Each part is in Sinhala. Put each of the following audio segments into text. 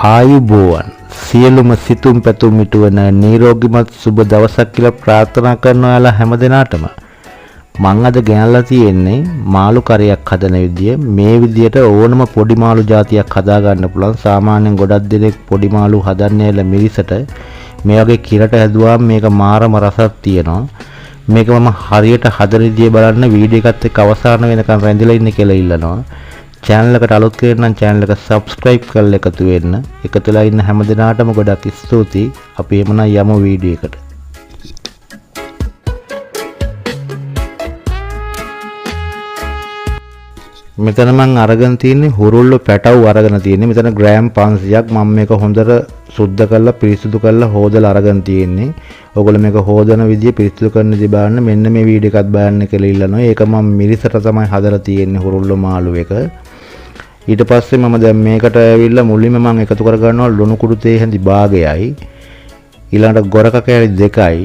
ආයුබෝවන් සියලුම සිතුම් පැතුම් ඉටුවන නිරෝගිමත් සුබ දවසක් කියලා ප්‍රාර්ථනා කරන ඔයාලා හැම දෙනාටම මං අද ගෙනල්ලා තියෙන්නේ මාළු කරයක් හදන විදිය. මේ විදියට ඕනම පොඩි මාළු జాතියක් හදා ගන්න පුළුවන්. සාමාන්‍යයෙන් ගොඩක් දෙනෙක් පොඩි මාළු හදන්නේ ඇල මිරිසට. මේ වගේ කිරට හැදුවාම මේක මාරම රසක් තියෙනවා. මේක මම හරියට හදන විදිය බලන්න වීඩියෝ එකත් එක්ක අවසාන වෙනකන් රැඳිලා ඉන්න කියලා ඉල්ලනවා. චැනල් එකට අලුත් කෙනෙක් නම් චැනල් එක සබ්ස්ක්‍රයිබ් කරලා එකතු වෙන්න. එකතු වෙලා ඉන්න හැම දෙනාටම ගොඩක් ස්තුතියි. අපි එහෙමනම් යමු වීඩියෝ එකට. මෙතන මං අරගෙන තියෙන්නේ හුරුල්ල පැටව් අරගෙන තියෙන්නේ. මෙතන ග්‍රෑම් 500ක් මම මේක හොඳට සුද්ධ කරලා පිරිසිදු කරලා හොදලා අරගෙන තියෙන්නේ. ඔයගොල්ලෝ මේක හොදන විදිය පිරිසිදු කරන විදිය බලන්න මෙන්න මේ වීඩියෝ එකත් බලන්න කියලා ඉල්ලනවා. ඒක මම මිරිසට තමයි හදලා තියෙන්නේ හුරුල්ල මාළු එක. ඊට පස්සේ මම දැන් මේකට ඇවිල්ලා මුලින්ම මම එකතු කර ගන්නවා ලුණු කුඩු තේ හැඳි භාගයයි, ඊළඟට ගොරක කෑලි දෙකයි,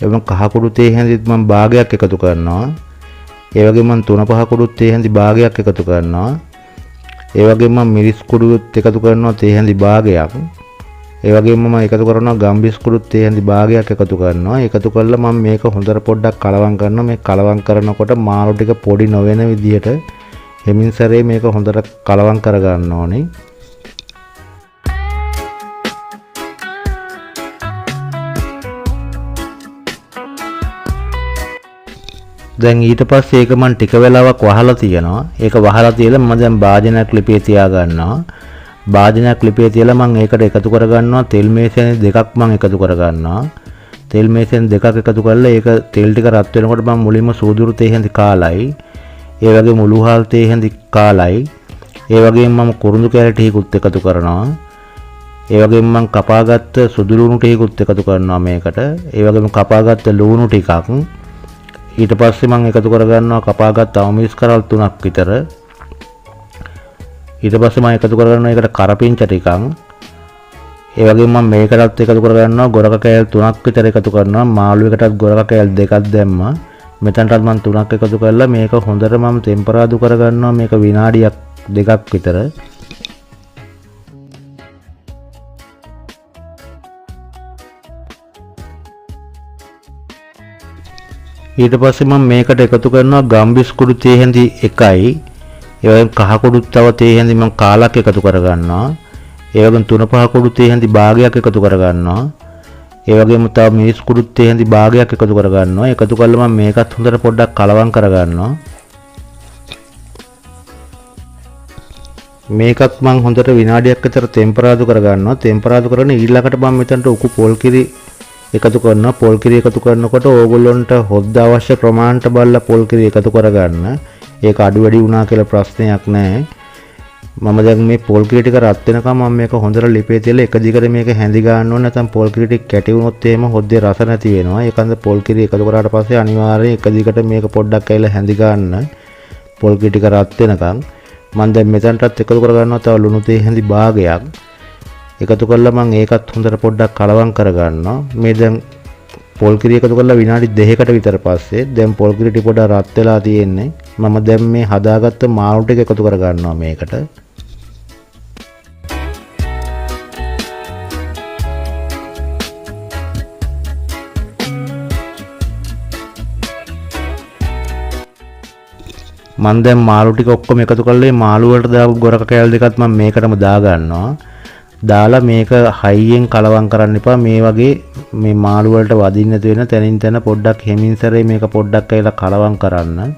එවම කහ කුඩු තේ හැඳිත් මම භාගයක් එකතු කරනවා. ඒ වගේම මම තුන පහ කුඩු තේ හැඳි භාගයක් එකතු කරනවා. ඒ වගේම මම මිරිස් කුඩුත් එකතු කරනවා තේ හැඳි භාගයක්. ඒ වගේම මම එකතු කරනවා ගම්බිස් කුඩුත් තේ හැඳි භාගයක් එකතු කරනවා. එකතු කරලා මම මේක හොඳට පොඩ්ඩක් කලවම් කරනවා. මේ කලවම් කරනකොට මාළු ටික පොඩි නොවන විදිහට හෙමින් සැරේ මේක හොඳට කලවම් කරගන්න ඕනේ. දැන් ඊට පස්සේ ඒක මම ටික වෙලාවක් වහලා තියනවා. ඒක වහලා තියලා මම දැන් භාජනයක් ලිපේ තියා ගන්නවා. භාජනයක් ලිපේ තියලා මම ඒකට එකතු කරගන්නවා තෙල් මේසෙන් දෙකක් මම එකතු කරගන්නවා. තෙල් මේසෙන් දෙකක් එකතු කරලා ඒක තෙල් ටික රත් වෙනකොට මම මුලින්ම සූදුරු තේ හැඳි කාලයි, ඒ වගේම උළුහාල් තේ හැඳි කාලයි, ඒ වගේම මම කුරුඳු කැලි ටිකකුත් එකතු කරනවා. ඒ වගේම මම කපාගත්ත සුදු ලුණු ටිකකුත් එකතු කරනවා මේකට. ඒ වගේම කපාගත්ත ලුණු ටිකක්. ඊට පස්සේ මම එකතු කරගන්නවා කපාගත්ත අමුමිරිස් කරල් තුනක් විතර. ඊට පස්සේ මම එකතු කරගන්නවා ඒකට කරපිංච ටිකක්. ඒ වගේම මම මේකටත් එකතු කරගන්නවා ගොරක කෑලි තුනක් විතර එකතු කරනවා. මාළු එකටත් ගොරක කෑලි දෙකක් දැම්මා. මෙතනටත් මම තුනක් එකතු කරලා මේක හොඳට මම තෙම්පරාදු කරගන්නවා මේක විනාඩියක් දෙකක් විතර. ඊට පස්සේ මම මේකට එකතු කරනවා ගම්බිස් කුඩු තේ හැඳි එකයි, ඒ වගේම කහ කුඩුත් තව තේ හැඳි මම කාලක් එකතු කරගන්නවා. ඒ වගේම තුන පහ කුඩු තේ හැඳි භාගයක් එකතු කරගන්නවා. ඒ වගේම තව මිරිස් කුඩුත් තේ හැඳි භාගයක් එකතු කරගන්නවා. එකතු කරලා මම මේකත් හොඳට පොඩ්ඩක් කලවම් කරගන්නවා. මේකත් මම හොඳට විනාඩියක් විතර තෙම්පරාදු කරගන්නවා. තෙම්පරාදු කරගෙන ඊළඟට මම මෙතනට උකු පොල් කිරි එකතු කරනවා. පොල් කිරි එකතු කරනකොට ඕගොල්ලොන්ට හොද්ද අවශ්‍ය ප්‍රමාණයට බලලා පොල් කිරි එකතු කරගන්න. ඒක අඩු වැඩි වුණා කියලා ප්‍රශ්නයක් නෑ. මම දැන් මේ පොල් කිරි ටික රත් වෙනකම් මම මේක හොඳට ලිපේ තියලා එක දිගට මේක හැඳි ගන්න ඕනේ. නැත්නම් පොල් කිරි ටික කැටි වුණොත් එහෙම හොද්දේ රස නැති වෙනවා. ඒකන්ද පොල් කිරි එකතු කරාට පස්සේ අනිවාර්යයෙන් එක දිගට මේක පොඩ්ඩක් ඇවිල්ලා හැඳි ගන්න පොල් කිරි ටික රත් වෙනකම්. මම දැන් මෙතනටත් එකතු කරගන්නවා තව ලුණු තේ හැඳි භාගයක්. එකතු කරලා මම ඒකත් හොඳට පොඩ්ඩක් කලවම් කරගන්නවා. මේ දැන් පොල් කිරි එකතු කරලා විනාඩි දෙකකට විතර පස්සේ දැන් පොල් කිරි ටික පොඩ්ඩක් රත් වෙලා තියෙන්නේ. මම දැන් මේ හදාගත්ත මාළු ටික එකතු කරගන්නවා මේකට. මම දැන් මාළු ටික ඔක්කොම එකතු කරලා මේ මාළු වලට දාපු ගොරක කෑලි දෙකත් මම මේකටම දාගන්නවා. දාලා මේක හයියෙන් කලවම් කරන්න එපා. මේ වගේ මේ මාළු වලට වදින්න නැති වෙන තැනින් තැන පොඩ්ඩක් හෙමින් සැරේ මේක පොඩ්ඩක් ඇවිල්ලා කලවම් කරන්න.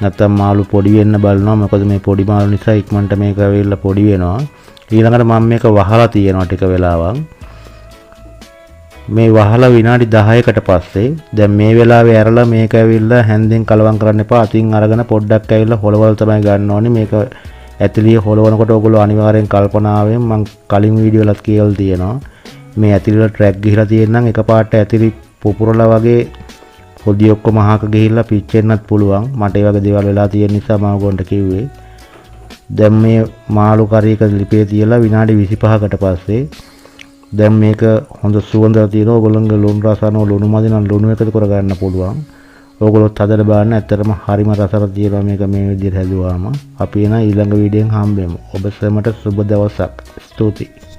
නැත්තම් මාළු පොඩි වෙන්න බලනවා. මොකද මේ පොඩි මාළු නිසා ඉක්මනට මේක ඇවිල්ලා පොඩි වෙනවා. ඊළඟට මම මේක වහලා තියෙනවා ටික වෙලාවක්. මේ වහලා විනාඩි 10කට පස්සේ දැන් මේ වෙලාවේ ඇරලා මේක ඇවිල්ලා හැන්දෙන් කලවම් කරන්න එපා. අතින් අරගෙන පොඩ්ඩක් ඇවිල්ලා හොලවල තමයි ගන්න ඕනේ. මේක ඇතිලිය හොලවනකොට ඔයගොල්ලෝ අනිවාර්යෙන් කල්පනාවෙන් මං කලින් වීඩියෝ වලත් කියලා තියෙනවා. මේ ඇතිලි වල ට්‍රැක් ගිහිලා තියෙන නම් එකපාරට ඇතිලි පුපුරලා වගේ පොඩි ඔක්කොම අහක ගිහිල්ලා පිච්චෙන්නත් පුළුවන්. මට ඒ වගේ දේවල් වෙලා තියෙන නිසා මම ඔයගොල්ලන්ට කිව්වේ. දැන් මේ මාළු කරි එක ලිපේ තියලා විනාඩි 25කට පස්සේ දැන් මේක හොඳ සුවඳක් තියෙනවා. ඔයගොල්ලන්ගේ ලුණු රස අනුව ලුණු මදි නම් ලුණු එකතු කරගන්න පුළුවන්. ඕගොල්ලොත් හදලා බලන්න. ඇත්තටම හරිම රසට තියෙනවා මේක මේ විදිහට හැදුවාම. අපි එන ඊළඟ වීඩියෝෙන් හම්බෙමු. ඔබ සැමට සුබ දවසක්. ස්තුතියි.